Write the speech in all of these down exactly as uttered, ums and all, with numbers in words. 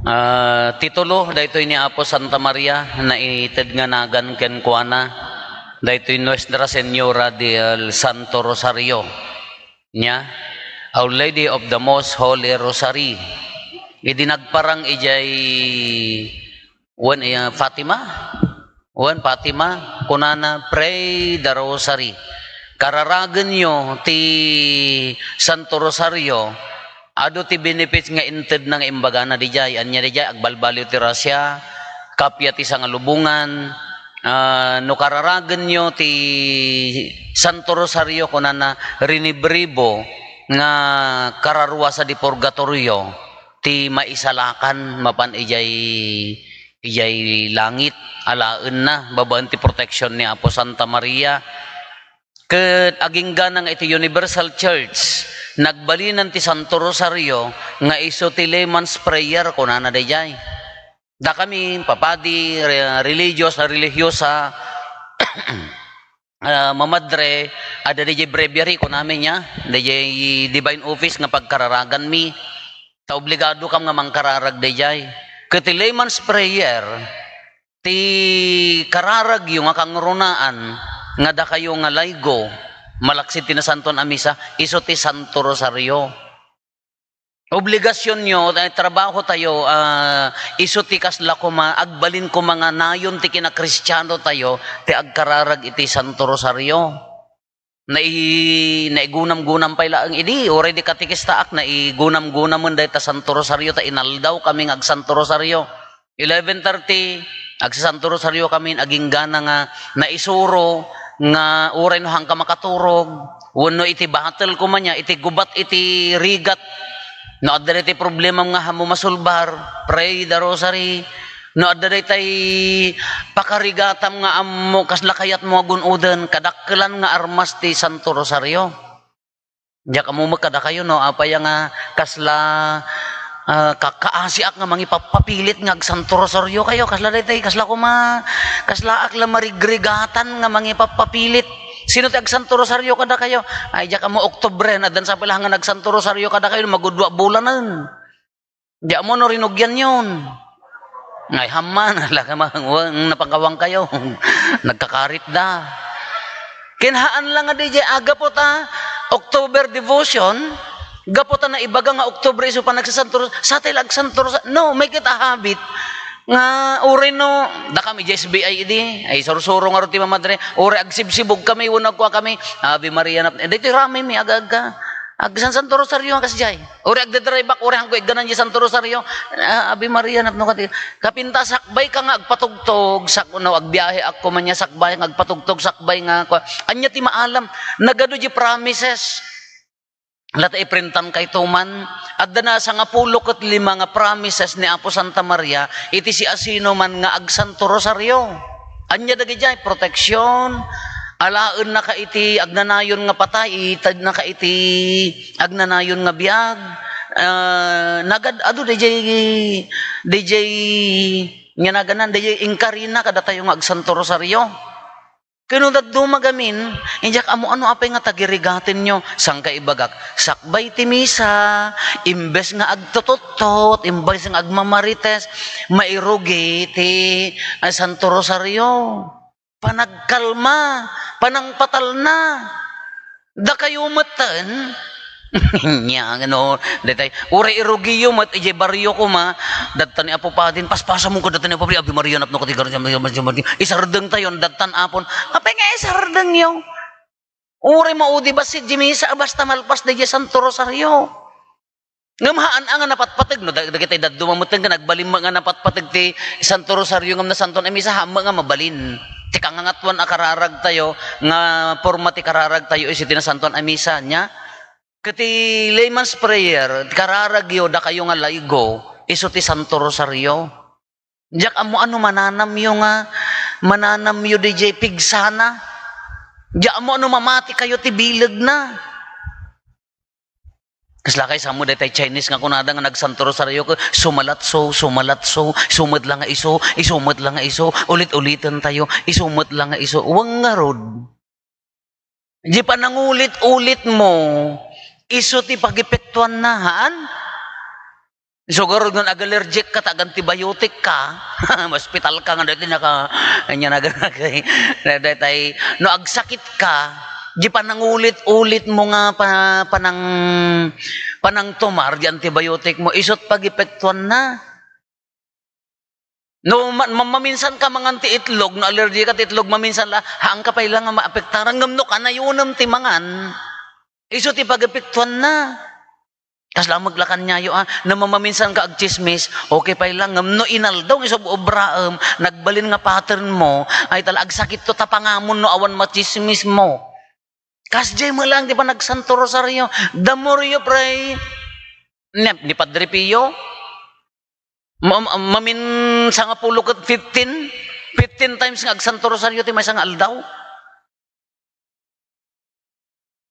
Ah, titulo daytoy ni Apo Santa Maria, naited nga nagan kenkuana, daytoy Nuestra Señora del Santo Rosario. Nya, Our Lady of the Most Holy Rosary. Idi nagparang idiay, wen, eh, Fatima? Wen, Fatima, kunana, "Pray the Rosary." Kararagenyo ti Santo Rosario, adu ti benefits nga intedna nga imbagana didiay. Ania didiay, agbalbaliw ti rasia, kapia ti sangalubongan, ah, no kararagenyo ti Santo Rosario, kunana, rinibribo nga kararua sadi purgatorio ti maisalakan mapan idiay, idiay langit, alaenna, babaen ti proteksion ni Apo Santa Maria. Ket aginggana nga iti Universal Church, nagbalinan ti Santo Rosario nga isu ti layman's prayer, kunana daydiay. Dakami, papadi, re-, religious, religiosa, ah, mamadre, adda daydiay breviary, kunami nia, daydiay divine office nga pagkararaganmi. Ta obligado kam nga mangkararag daydiay. Ket ti layman's prayer, ti kararagyo nga kangrunaan nga dakayo nga laygo, malaksid ti Nasantoan a Misa, isu ti Santo Rosario. Obligasionyo, eh, trabaho tayo, ah, isu ti kasla koma, agbalin koma nga nayon ti kinakristiano tayo, ti agkararag iti Santo Rosario. Nai-, naigunam-gunam pay laeng idi, uray di katekistaak, naigunam-gunamen dayta Santo Rosario, ta inaldaw kami nga agsanto Rosario. Eleven thirty, agsasanto Rosario kami, aginggana nga naisuro nga uray no haanka makaturog, wenno iti batel koma nia, iti gubat iti rigat, no adda daytoy problemam nga haanmo masolbar, pray the rosary. No adda daytay pakarigatam nga ammo kasla kayatmo nga gun-oden, kadakkelan nga armas ti Santo Rosario. Diak ammo met kadakayo no apay nga kasla, ah, ka-, kaasiak nga mangipappapilit nga agsanto rosario kayo. Kasla daytoy, kasla koma, kaslaak la marigrigatan nga mangipappapilit. Sino ti agsanto rosario kadakayo? Ay, diak ammo, Oktubre, addan sa pila nga nagsanto rosario kadakayo, magudua bulanen. Diak ammo no rinugianyon. Ay, hamman, ala ka ma-, wa-, napagawang kayo. Nagkakarit da. Kinhaan lang nga di jay, ah, gapu ta, October devotion, gapu ta naibaga nga October isu panagsasanto, sa tayo agsanto, sa, no, make it a habit. Nga, uray no, dakami jay S B I idi, ay sursuro nga ruti mamadre, uray agsibsibog kami, wenno agkua kami, Ave Maria na, dito rami mi, aga-aga. Agsansanto Rosario nga kas jay. Uray agdadrive-ak, uray haanko igganan jay Santo Rosario. Ah, Ave Maria, napno ka ti-, kapinta, sakbay ka nga agpatugtog, sak-, no, agbiaheak koma nia, sakbay nga agpatugtog, sakbay nga, kua-, ania ti maalam? Nagadu jay promises. Lata iprintan kayto man. Adda na sangapulo ket lima nga promises ni Apo Santa Maria, iti siasinoman nga agsanto Rosario. Ania dagidiay? Proteksion, alaennaka iti agnanayon nga patay, itednaka iti agnanayon nga biag. Ah, nagad-adu dayjay, dayjay nga naganan, dayjay inkarina kadatayo nga agsanto rosario. Ken no dadduma gamin, diak ammo no apay nga tagirigatenyo, saan ka ibagak, sakbay ti misa, imbes nga agtututtot, imbes nga agmamarites, mairugi ti, ah, Santo Rosario. Panagkalma, panangpatalna. Dakayo metten. Nia, ano, detay, uray irugiyo met, idiay barrio koma, dadta ni Apo Padin, paspasamon ko dadta ni Apo Padin, Ave Maria, napno ka ti gar-, isardeng tayo, dadtan apon, apay nga isardengyo? Uray maudi bassit, jay misa, basta malpas, dayjay Santo Rosario. Ngem haan a nga napatpateg, no, dag-, dagiti dadduma metten nga nagbalin met nga napatpateg ti Santo Rosario ngem Nasantoan a Misa, haan met nga mabalin. Ti kangangatoan a kararagtayo, nga porma ti kararagtayo, isu ti Nasantoan a Misa, nia? Ket ti layman's prayer, ti kararagyo, dakayo nga laygo, isu ti Santo Rosario. Diak ammo no mananamyo nga, mananamyo dayjay pigsana. Diak ammo no mamati kayo ti bilegna. Kasla kay samo daytay Chinese nga kunada nga nagsanto rosario ket sumalatso, sumalatso, isu met la nga isu, isu met la nga isu, ulit-uliten tayo, isu met la nga isu. Wen ngarud. Di panangulit-ulit mo, isu ti pagepektuanna, haan? So, garud nga nag-allergic ka, ta ag-antibiotic ka, maospital ka nga daytoy naka, anya na, daytay, no agsakit ka, di panangulit-ulit mo nga pa-, panang-, panangtumar di antibiotic mo, isut pagepektuan na. No ma-, ma-, maminsan ka mangan ti itlog, no allergy ka ti itlog, maminsan la, haan ka pay la nga maapektaran, ngem no kanayonem ti mangan, isu ti pagepektuan na. Kasla met la kaniayo, ah, no mamaminsan ka agtsismis, okay pay la, ngem no inaldaw nga isub-obraem, nagbalin nga pattern mo, ay tala, agsakit to ta pangamon no awan matsismis mo. Kasdiay met lang ti panagsanto rosario. The more you pray, nep, ni Padre Pio, ma-, ma-, mamin sangapulo ket fifteen, fifteen times nga agsanto rosario ti maysa nga aldaw.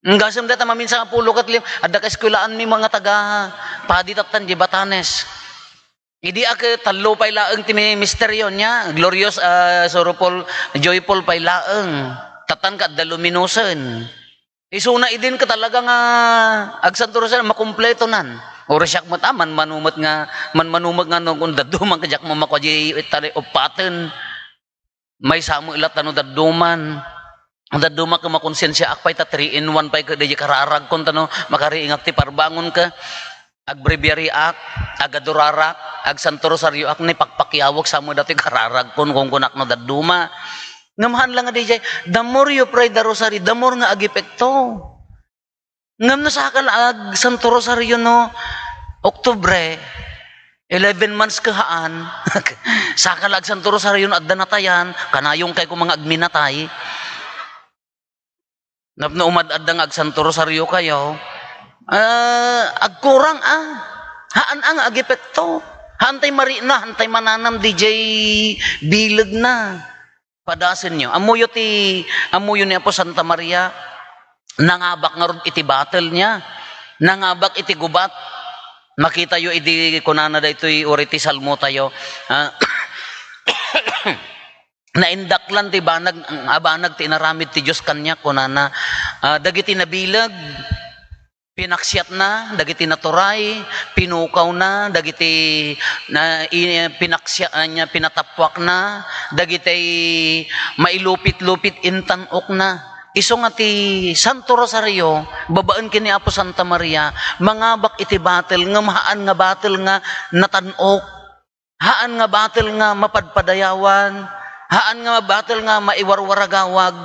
Ngem gasem dayta mamin sangapulo ket lim-, adda ka eskuelaan mi mga taga padi tattan di Batanes. Idi a ket tallo pay laeng ti mi-, misteryo nia, glorious, ah, sorrowful, joyful pay laeng. Tattan ket adda luminosen. Isuna idin ket talaga nga agsanto rosario, makumpleto nan. Uray siak met, ah, manmano met nga, manmano met nga no, kung dadduma ket diak makua di tali uppaten. Maysa met latta no dadduma. Dadduma ket makonsensiaak pay ta three in one pay ket diay kararagkon ta no makariingak ti parbangon ket agbreviaryak, agadurarak, agsanto rosarioak, ni pakpakiawek sa met datoy kararagkon, kunkunak no dadduma. Ngem haan la nga diay, the more you pray the rosary, the more nga agepekto. Ngem no saka la agsanto rosario no Oktubre, eleven months ket haan, saka la agsanto rosario no adda natayan, kanayon kay koma nga agminatay. Napno umad-adda nga agsanto rosario kayo, ah, agkurang, ah. Haan, ah, nga agepekto. Haan tay marikna, haan tay mananam, diay bilegna. Padasenyo. Ammoyo ti, ammoyo ni Apo Santa Maria, nangabak ngarud iti battle nia. Nangabak iti gubat. Makitayo idi kunana daytoy, uray ti Salmo tayo. Ah, naindaklan ti banag, a banag ti inaramid ti Dios kaniak, kunana, ah, dagiti nabileg, pinaksiatna dagiti naturay, pinukawna dagiti na, i-, pinaksia-, ania, pinatappuakna dagiti mailupit-lupit intan-okna. Isu nga ti Santo Rosario, babaen ken ni Apo Santa Maria, mangabak iti battle, ngem haan nga battle nga natan-ok. Haan nga battle nga mapadpadayawan, haan nga battle nga maiwarwaragawag,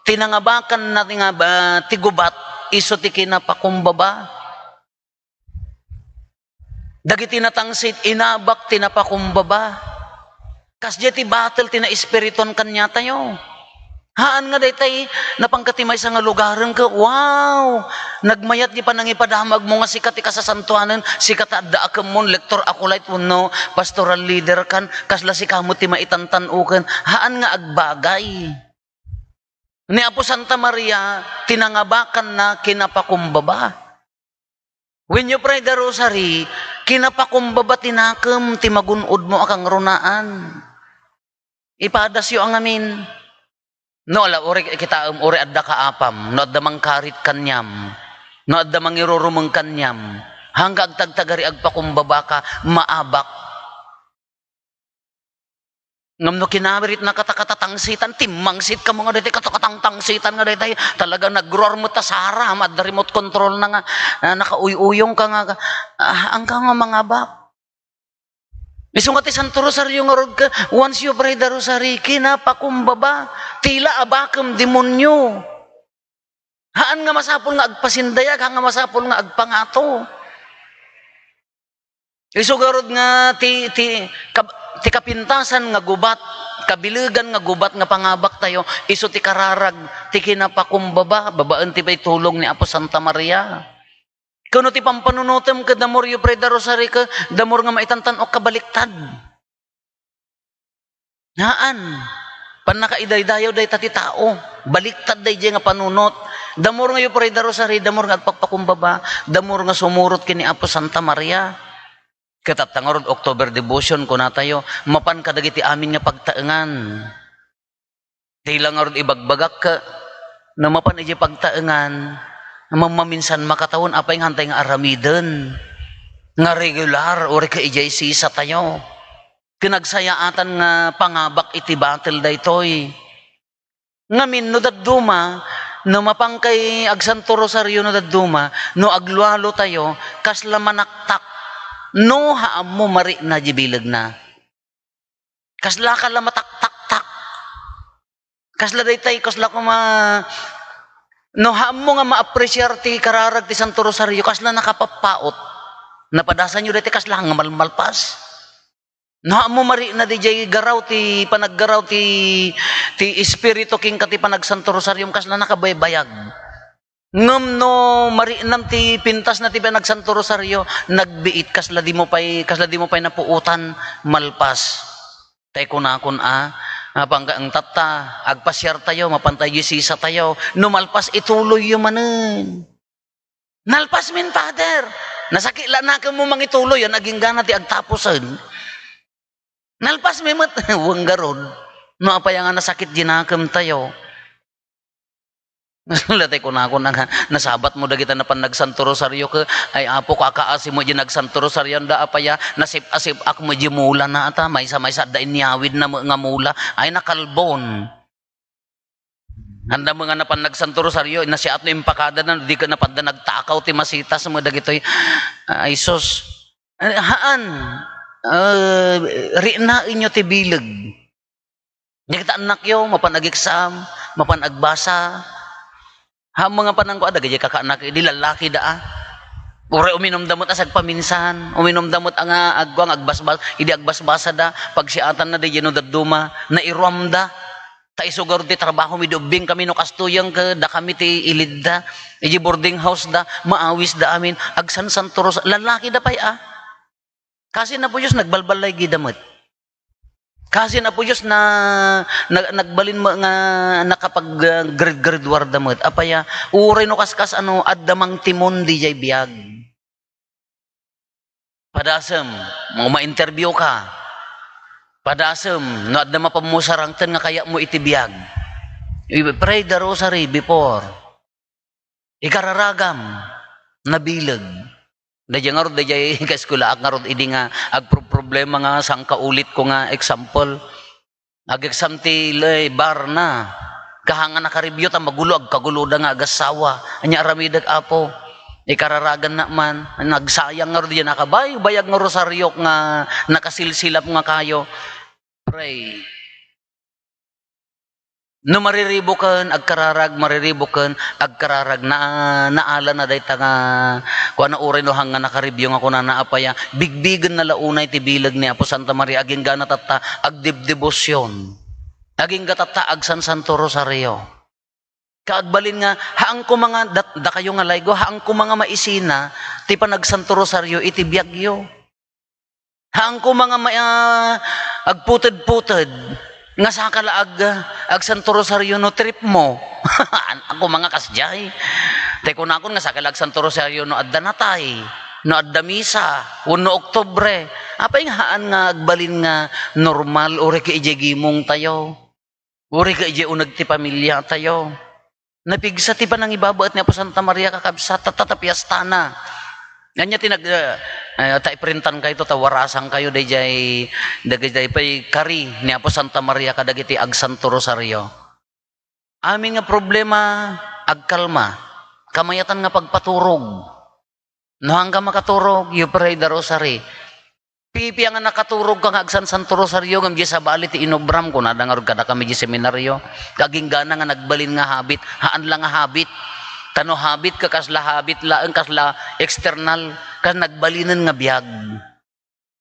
ti nangabakanna ti nga ba-, ti gubat, isu ti kinapakumbaba. Dagiti natangsit, inabak ti napakumbaba. Kasdiay ti battle ti naespirituan kaniatayo. Haan nga daytay, napan ka ti maysa nga lugaren ket, wow! Nagmayat ti panangipadamagmo nga sika ti kasasantoanen, sika ti adda a kemmon, lektor acolyte wenno pastoral leader kan, kasla sika met ti maitantan-oken. Haan nga agbagay. Ni Apo Santa Maria, ti nangabakanna kinapakumbaba. When you pray the rosary, kinapakumbaba ti nakem ti magun-odmo a kangrunaan. Ipadasyo a ngamin. No, ala, uray kitaem, uray adda kaapam, no adda mangkarit kaniam, no adda mangirurumeng kaniam, haan nga agtagtagari agpakumbabaka, maabak. Ngem no kinaritna katakatangsitan, timmangsit kamo nga daytay katakatangtangsitan nga daytay, talaga nagruar met ta Sara, adda remote control na nga, ah, nakauy-uyong ka nga, ah, haan ka nga mangabak. Isu nga ti Santo Rosario ngarud ket, once you pray the rosary, kinapakumbaba, tila abakem demonyo. Haan nga masapul nga agpasindayag, haan nga masapul nga agpangato. Isu garud nga ti, ti, kab-, ti kapintasan nga gubat, kabilegan nga gubat nga pangabak tayo, isu ti kararag ti kinapakumbaba, babaen ti pay tulong ni Apo Santa Maria. Kuno ti pampanunotem ket the more you pray the rosary ket the more nga maitantan-ok kabaliktad. Haan. Pannakaidaydayaw dayta ti tao. Baliktad daydiay nga panunot. The more nga you pray the rosary, the more nga agpakpakumbaba, the more nga sumurot ken ni Apo Santa Maria. Ket tatta ngarud October devotion, kunatayo, mapan kadagiti amin nga pagtaengan. Ti la ngarud ibagbagak, no mapan idiay pagtaengan, mammaminsan makatawen, apay nga hantay nga aramiden. nga regular, uray ket idiay sisatayo. Ket nagsayaatan nga pangabak iti batel daytoy. Ngamin no dadduma, no mapankay agsanto rosario no dadduma, no aglualo tayo, kasla manaktak, no haammo marikna di bilegna. Kasla ka la mataktaktak. Kasla daytay, kasla kuma, no haammo nga ma-appreciate ti kararag ti Santo Rosario, kasla nakapappaot. Napadasanyo daytay, kasla nga malmalpas. No haammo marikna didiay garaw ti panaggaraw ti, ti Espiritu kenka ti panagsanto Rosario, kasla nakabaybayag. Ngem no mariknam ti pintasna ti panagsanto rosario, nagbiit, kasla dimo pay, kasla dimo pay napuotan, malpas. Tay kunakon a, a, pangga-, ang tatta, agpasiartayo, mapantayo, sisatayo. No malpas, ituloyyo manen. Nalpasmin, Father. Nasakit la nakemmo mangituloy, yan agingga na ti agtapusen. Nalpasmi met, wen garud. No apay nga nasakit di nakemtayo. Latay kunakon nga, nasabatmo dagita napan nagsanto rosario ket, ay Apo, kakaasi mo di nagsanto rosario, da apaya, nasip-asip-ak mo di mula na ata, maysa-maysa adda inyawidna met nga mula, ay nakalbon. Anda mo nga napan nagsanto rosario, nasiat no impakada na, di ka napadda nagtakaw ti masitas mo dagitoy, ay sus. Eh, haan. Eh, riknaenyo ti bileg. Dagita annakyo, mapan ag-exam, mapan agbasa. Ha, mga panangko, adda, gayi kakaanak, idi lalaki da, ah. Uray uminumda met a sagpaminsan, uminumda met a nga agkuang agbasbas, idi agbasbasada, pagsiatanna, di no dadduma, nairuamda. Ta isu garud ti trabaho mi, idi ubbing kami, no kastoyen, ke, dakami ti ilidda, idi boarding house da, maawisda amin, agsansanto rosa-, lalaki da pay, ah. Kasi Apo Dios, nagbalballay gida met. Kasi Apo Dios na, na, nagbalin mo nga nakapag, ah, grade, grade war da met. Apaya, uray no kaskas ano, adda mangtimon di jay biag. Padasem, mo ma-interview ka. Padasem, no adda mapamusarangten nga kayat mo iti biag. I-pray the rosary before. Ikararagam, nabileg. Daydiay ngarud, daydiay kaeskulaak ngarud idi nga agproproblema nga sangkaulitko nga example. Ag-exam ti lay bar na. Kaha nga nakaribyo ta magulo, agkaguloda nga agassawa. Ania aramidek, Apo? Ikararagannak man. Nagsayang ngarud, daydiay nakabaybayag nga rosariok nga nakasilsilap nga kayo. Pray. No mariribuken, agkararag, mariribuken, agkararag, na, naalana dayta nga, kuana, uray no hang nga nakaribyo nga kunana, apaya, bigbigen na la unay ti bileg ni Apo Santa Maria, agingga na tatta, agdebdebosyon. Agingga tatta, agsansanto rosario. Kaagbalin nga, haan koma nga, dat-, dakayo nga laygo, haan koma nga maisina, ti panagsanto rosario, iti biagyo. Haan koma nga ma-, ah, agputed-puted nga saka la ag-, agsanto rosario no trip mo. Haan koma nga kasdiay. Tay kunakon nga saka la agsanto rosario no adda natay, no adda misa, wenno Oktubre. Apay nga haan nga agbalin nga normal, uray ket idiay gimong tayo. Uray ket idiay uneg ti pamiliatayo. Napigsa ti panangibabaet ni Apo Santa Maria, kakabsat, tatta ta piestana. Ania ti nag-, eh, eh, ta iprintan kayto, ta warasan kayo daydiay, dagijay pay kari ni Apo Santa Maria kadagiti agsanto rosario. Amin nga problema, agkalma. Kamayatan nga pagpaturog. No haanka makaturog, you pray the rosary. Pipian nga nakaturogka nga agsansanto rosario, ngem di sabali ti inobram, kunada ngarud kadakami di seminario. Kaginggana nga nagbalin nga habit, haan la nga habit. Ta no habit ket kasla habit laeng, kasla external, kas nagbalinen nga biag.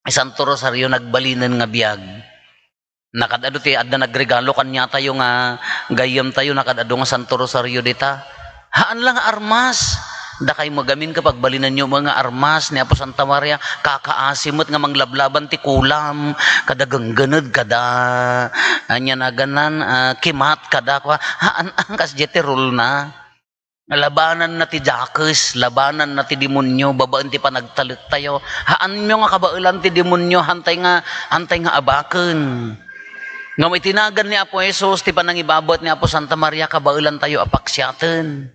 Santo Rosario, nagbalinen nga biag. Nakaad-adu ti adda nagregalo kaniatayo nga gayyemtayo, nakaad-adu nga Santo Rosario dita. Haan la nga armas. Dakay mo gamin ket pagbalinenyo met nga armas ni Apo Santa Maria, kakaasi met nga manglablaban ti kulam, kada genggened, kada, ania naganan, ah, kimat, kada kua. Haan, ah, kasdiay ti rule na. Labananna ti dakes, labananna ti demonio, babaen ti panagtalektayo. Haanyo nga kabaelan ti demonio, hantay nga, hantay nga abaken. Ngem iti nagan ni Apo Jesus, ti panangibabaet ni Apo Santa Maria, kabaelantayo a paksiaten.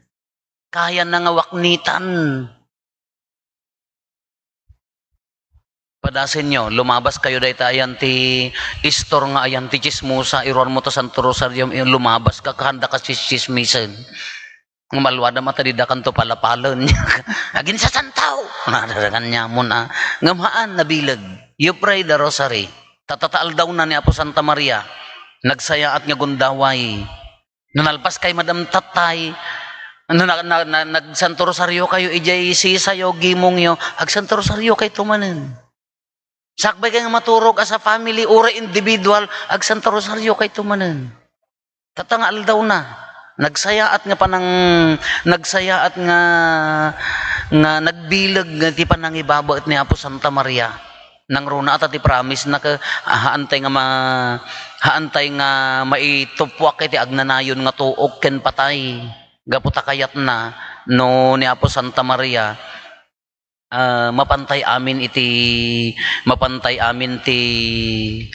Kayanna nga waknitan. Dasenyo, lumabas kayo dayta ayan ti istor nga ayan ti chismosa, iruarmo ta Santo Rosario, lumabas ka, kanda ka chismisen. Nga malwada mata di dakanto palapalen. Aginsasantaw! Nadadagan niya mo na. Ngem haan, nabileg. You pray the rosary. Tatata aldawna ni Apo Santa Maria. Nagsayaat nga gundaway. No nalpas kay madam tatay, no na, na, na, nagsanto rosario kayo, ijay sisayo, gimongyo, agsanto rosario kay tumanen. Sakbay kay nga maturog as a family, uray individual, agsanto rosario kay tumanen. Tatta nga aldaw na, nagsayaat nga panang, nagsayaat nga, nga nagbileg nga ti panangibabaet ni Apo Santa Maria. Nangruna ata ti promise na ka, haantay nga ma-, haantay nga maitupwak iti agnanayon nga tuok ken patay. Gapu ta kayatna no ni Apo Santa Maria, ah, mapantay amin iti, mapantay amin ti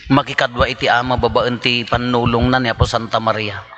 makikadua iti Ama babaen ti pannulongna ni Apo Santa Maria.